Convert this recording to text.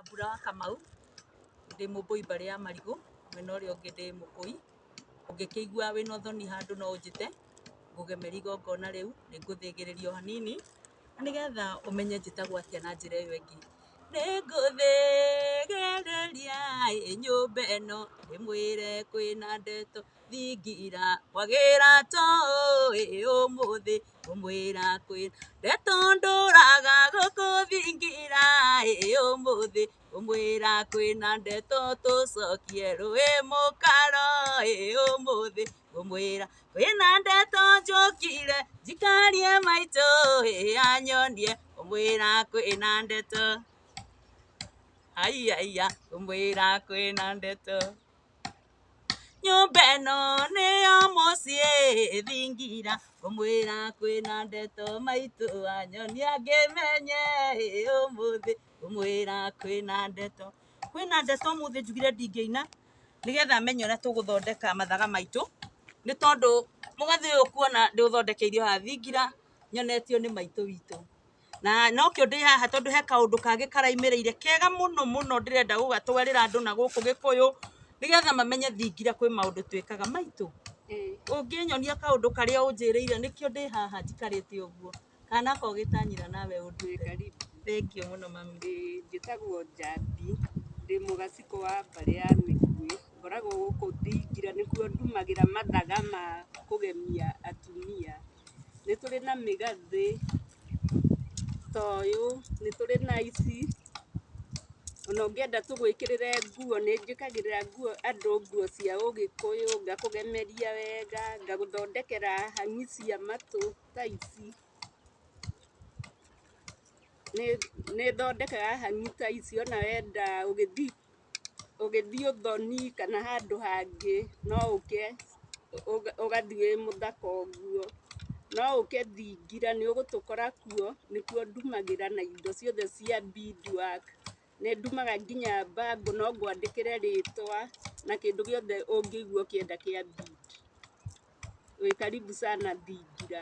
Wambura wa Kamau, ndĩ Mũmbũi mbarĩ ya Marigũ, mwena ũrĩa ũngĩ ndĩ Mũkũi. Ũngĩkĩigua wĩna ũthoni handũ no ũnjĩte, ngũgemerie igongona rĩu, nĩ ngũthĩgĩrĩria o hanini, na nĩgetha ũmenye njĩtagwo atĩa na njĩra ĩyo ĩngĩ. Nĩngũthĩgĩrĩria ĩ nyũmba ĩno, ndĩmwĩre kwĩna ndeto thingira, kwagĩra tũĩ ũmũthĩ, ngũmwĩra kwĩna ndeto ndũraga gũkũ thingira ĩ ũmũthĩ, ngũmwĩra kwĩna ndeto tũcokie rũĩ mũkaro ĩ ũmũthĩ, ngũmwĩra kwĩna ndeto njũkire njikarie maitũ ĩ anyonie, ngũmwĩra kwĩna ndeto aiaiya, ngũmwĩra kwĩna ndeto. Nyũmba ĩno nĩyo mũciĩ thingira, ngũmwĩra kwĩna ndeto maitũ anyonia ngĩmenye ĩ ũmũthĩ, ngũmwĩra kwĩna ndeto. Kwĩna ndeto ũmũthĩ njugire ndingĩina nĩgetha menye ũrĩa tũgũthondeka mathaga maitũ, nĩ tondũ mũgathĩ ũyũ ũkuona ndĩũthondekeirio haha thingira nyonetio nĩ maitũ witũ. Na nokĩo ndĩ haha tondũ he kaũndũ kangĩ karaimĩrĩire kega mũno mũno ndĩrenda gũgatwarĩra andũ na gũkũ gĩkũyũ nĩgetha mamenye thingira kwĩ maũndũ twĩkaga. Maitũ, ũngĩnyonia kaũndũ karĩa ũnjĩrĩire nĩkĩo ndĩ haha njikarĩte ũguo, kana kogĩtanyira nawe ũndute. Karibu. Thengiũ mũno mami. Njĩtagwo Njambi, ndĩ mũgacikũ wa mbarĩ ya Mĩkuĩ, ngoragwo gũkũ Thingira nĩkuo ndumagĩra mathaga ma kũgemia atumia. Nĩ tũrĩ na mĩgathĩ ta ũyũ, nĩ tũrĩ na ici, ona ũngĩenda tũgwĩkĩrĩre nguo, nĩ njĩkagĩrĩra nguo andũ nguo cia ũgĩkũyũ, ngakũgemeria wega, ngagũthondekera hang'i cia matũ ta ici. Nĩ thondekaga hang'i ta ici ona wenda ũgĩthiĩ ũthoni kana handũ hangĩ no ũke ũgathiĩ wĩ mũthaka ũguo. No ũke Thingira nĩ ũgũtũkora kuo, nĩkuo ndumagĩra na indo ciothe cia beadwork. Nĩ ndumaga nginya bangle no ngwandĩkĩre rĩtwa na kĩndũ gĩothe ũngĩigua ũkĩenda kĩa bead. Wĩ karibu sana Thingira.